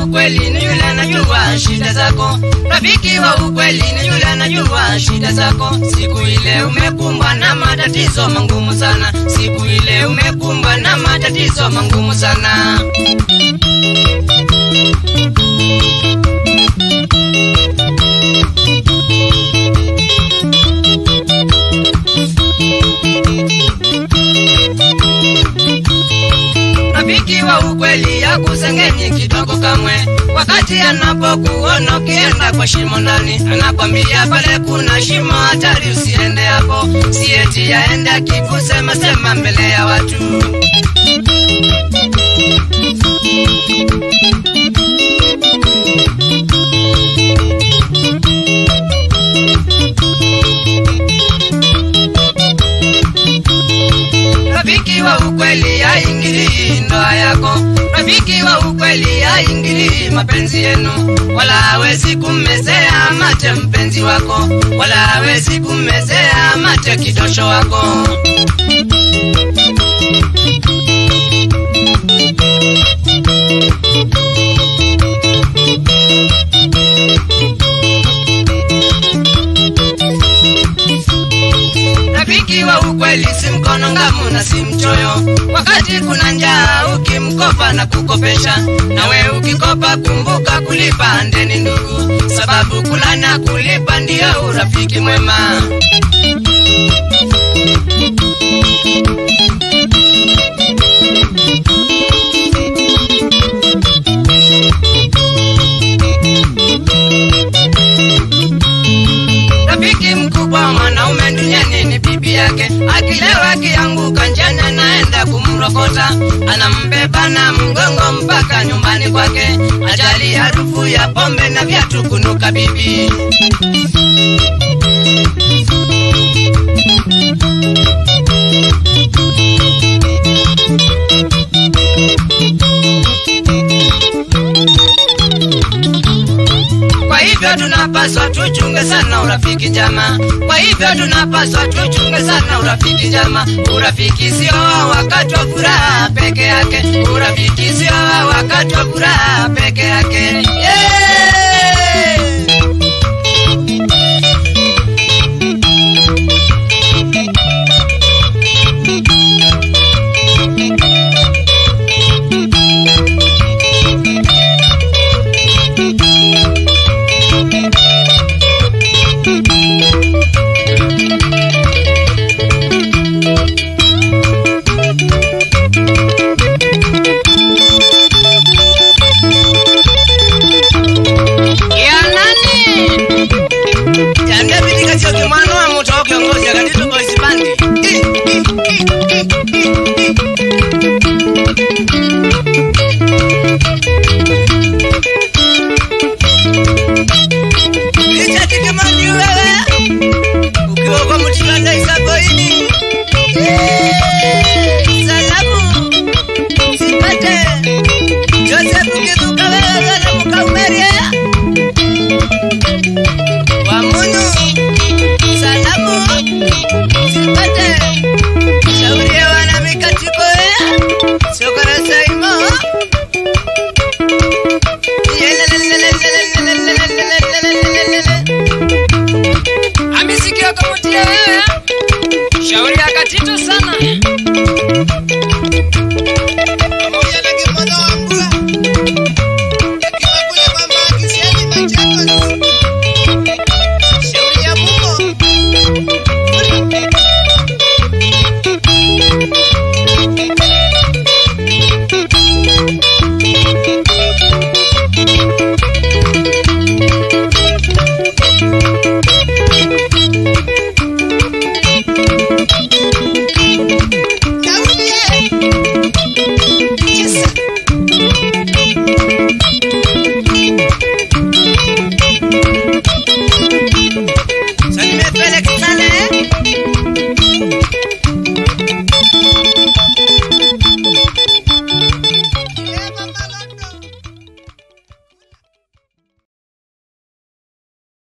ukweli ni yule anajua shida zako. Rafiki wa ukweli ni yule anajua shida zako. Siku ile umekumbwa na matatizo magumu sana. Siku ile umekumbwa na matatizo magumu sana. Rafiki wa ukweli hakusengenyi kidogo kamwe. Wakati anapokuona ukienda kwa shimo ndani, anakwambia pale kuna shimo hatari, usiende hapo. Si eti aende akikusema sema mbele ya watu. Rafiki wa ukweli haingilii ndoa yako. Rafiki wa ukweli haingilii mapenzi yenu. Wala hawezi kummezea mate mpenzi wako. Wala hawezi kummezea mate kidosho wako. Rafiki wa ukweli si mkono ngamu na si mchoyo. Wakati kuna njaa ukimkopa na kukopesha, nawe ukikopa kumbuka kulipa ndeni ndugu, sababu kula na kulipa ndio urafiki mwema. Rafiki mkubwa mwanaume duniani ni bibi yake. Akilewa akianguka njiani anaenda kumrokota, anambeba na mgongo mpaka nyumbani kwake. Ajali harufu ya pombe na viatu kunuka bibi. Kwa hivyo tunapaswa tuchunge sana urafiki jama. Kwa hivyo tunapaswa tuchunge sana urafiki jama. Urafiki sio wakati wa furaha peke yake. Urafiki sio wakati wa furaha peke